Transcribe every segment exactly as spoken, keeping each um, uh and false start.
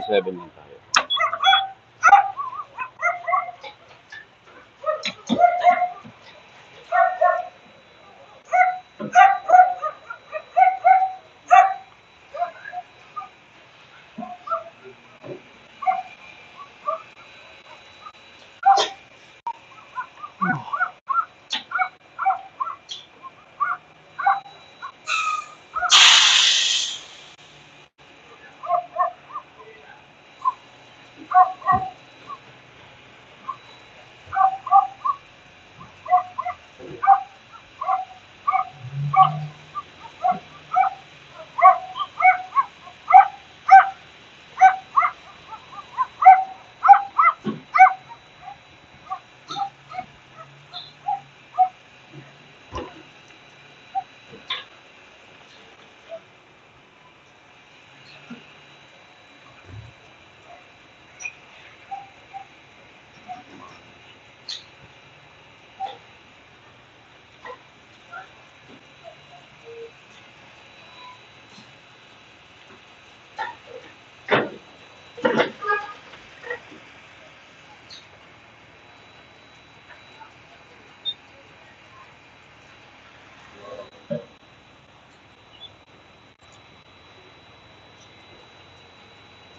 seven lang tayo.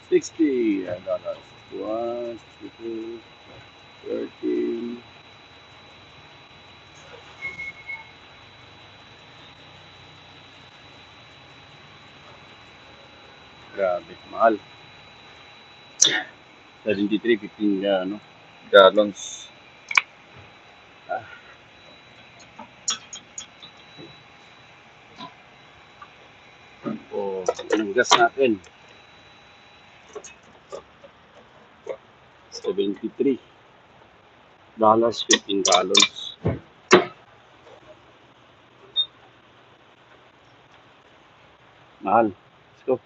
Sixty, ano, ano, sixty-one, sixty-two, thirteen. Grabe, mahal. Seventy-three fifteen ga-, ano, gallons. Ah. O, ang gas natin. Seventy-three dollars, fifteen gallons. Mahal. Let's go.